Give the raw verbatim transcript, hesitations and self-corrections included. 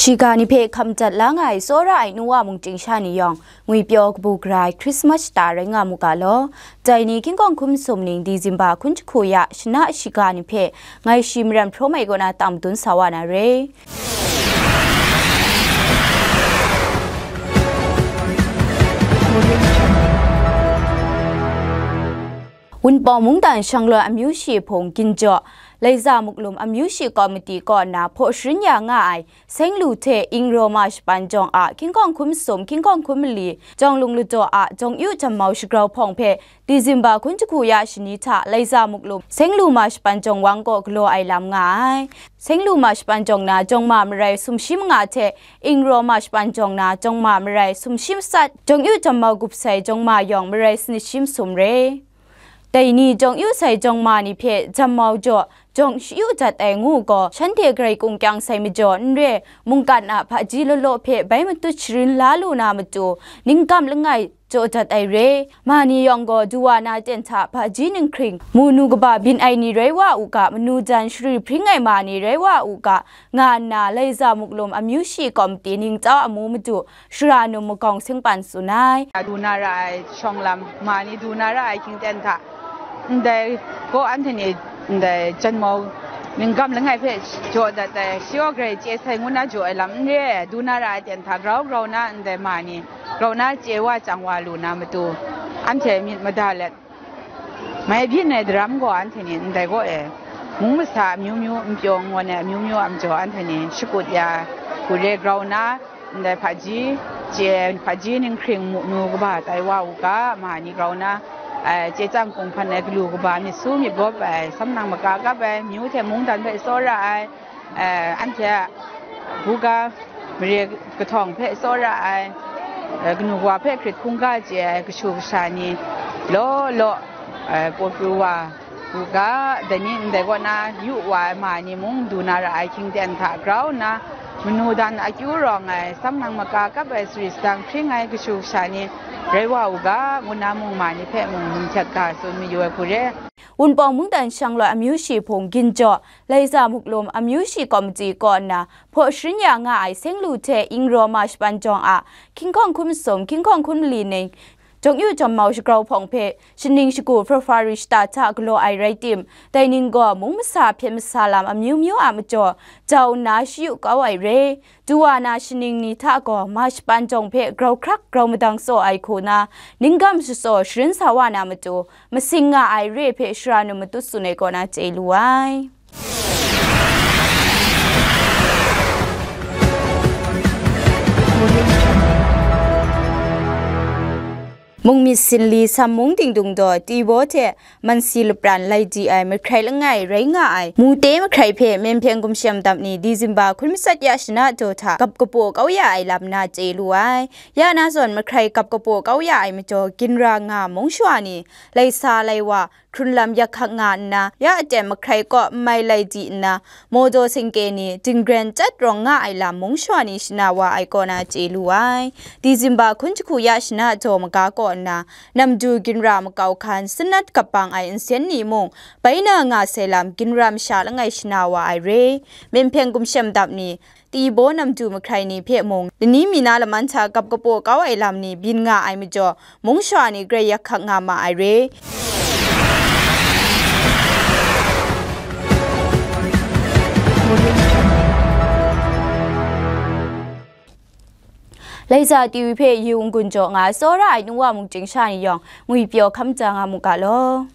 Shiga ni hpe hkam dat la nga ai tsawra ai nu wa mung chyingsha ni yawng, ngwipyaw kabu gara ai Christmas shata rai nga mu ga law. Dai ni hkying hkawng hkum sum ning December hkun jahku ya shana shiga ni hpe ngai shi maram hprawm ai kaw na tam dun sa wa na re. Wunpawng mungdan shanglawt amyu shi hpung ginjaw, Laiza Muklum amyu shi kawmiti kaw nna hpaw sharin ya nga ai Senglu hte Ingraw ma shapan jawng a hkying hkawng hkum sum, hkying hkawng hkum mali, jawng lung ladaw a jawng yu jam mau shagrau hpawng hpe December hkun jahku ya shani hta Laiza Muklum Senglu ma shapan jawng wang kaw galaw ai lam nga ai. Senglu ma shapan jawng na jawng ma marai sumshi manga hte Ingraw ma shapan jawng na jawng ma marai sumshi matsat, jawng yu jam mau gup sai jawng ma yawng marai sanit shi masum re. Dai ni jawng yu sai jawng ma ni hpe jam mau jaw jawng shi yu dat ai ngu gaw, shanhte garai kung kyang sai majaw n re, mungkan a hpaji law law hpe bai matut sharin la lu na matu, ninggam langai jaw dat ai re. Ma ni yawng gaw du wa na ten hta hpaji ninghkring mu nu kaba byin ai ni rai wa u ga, manu jan shari hpring ai ma ni rai wa u ga, nga nna Laiza Muklum amyu shi kawmiti ningtau amu matu, Shara num magawng singpan tsun ai. Du na ra ai shawng lam, ma ni du na ra ai hkying ten hta, ndai gaw anhte ni ndai jan mau ninggam langai hpe jaw dat ai, shi gaw garai chye sai ngu na jaw ai lam n re ai, du na ra ai ten hta grau grau na ndai ma ni grau na chye wa chyang wa lu na matu, anhte myit mada let, mai byin ai daram gaw anhte ni ndai gaw e, mung masa amyu myu, npyaw nwan ai amyu myu a majaw anhte ni shakut ya, hku re grau na, ndai hpaji chye, hpaji ninghkring mu nu kaba tai wa u ga, ma ni grau na, ai, chye chyang kung hpan ai galu kaba myit su myit gawp ai, sam nang maka kap ai, myu hte mungdan hpe tsawra ai, eh, anhte a buga mare kahtawng hpe tsawra ai, eh, kanu wa hpe hkrit hkungga chye ai kashu kasha ni law law, eh, paw pru wa u ga, dai ni ndai kaw na yu wa ai ma ni mung du na ra ai hkying ten hta grau nna, manu dan akyu rawng ai, sam nang maka kap ai, sari sadang hpring ai kashu kasha ni rai wa u ga, ngu na mung ma ni hpe mung mung htet ga tsun mayu ai hku re. Wunpawng mungdan shanglawt amyu shi hpung ginjaw, Laiza Muklum amyu shi kawmiti kaw nna hpaw sharin ya nga ai Senglu hte Ingraw ma shapan jawng a hkying hkawng hkum sum, hkying hkawng hkum mali ning, jawng yu jawm mau shagrau hpawng hpe shaning shagu February shata hta galaw ai rai tim, dai ning gaw mung masa hpyen masa lam amyu myu a majaw jau nna shayu kau ai re. Du wa na shaning ni hta gaw ma shapan jawng hpe grau hkrak grau madang tsaw ai hku na, ninggam shatsaw sharin sa wa na matu, masing nga ai re hpe shara num matut tsun ai kaw na chye lu ai. Mungmyit Sinli Sam Mung Dingdung Daw, Tibaw hte Mansi Lapran lai di ai mahkrai langai rai nga ai Mute mahkrai hpe Myenpheng gumshem dap ni December hkun matsat ya shana jaw hta gap kapaw kau ya ai lam na chye lu ai. Ya na zawn mahkrai gap kapaw kau ya ai majaw ginra nga mung shawa ni, laisa laiwa, hkrun lam yak hkak nga nna, ya aten mahkrai kaw n mai lai di nna, mawdaw singke ni, dingren chyat rawng nga ai lam mung shawa ni shana wa ai kaw na chye lu ai. December hkun jahku ya shana jaw maga kaw nna, namdu ginra makau hkan sanat gap bang ai nsen ni mung, bai na nga sai lam ginra masha langai shana wa ai re. Myenpheng gumshem dap ni, Tibaw namdu mahkrai ni hpe mung, lani mi na laman hta gap kapaw kau ai lam ni byin nga ai majaw, mung shawa ni grai yak hkak nga ma ai re. Laiza T V hpe Yung Gun jaw nga ai tsawra ai nu wa mung chyingsha ni yawng, ngwipyaw hkam ja nga mu ga law.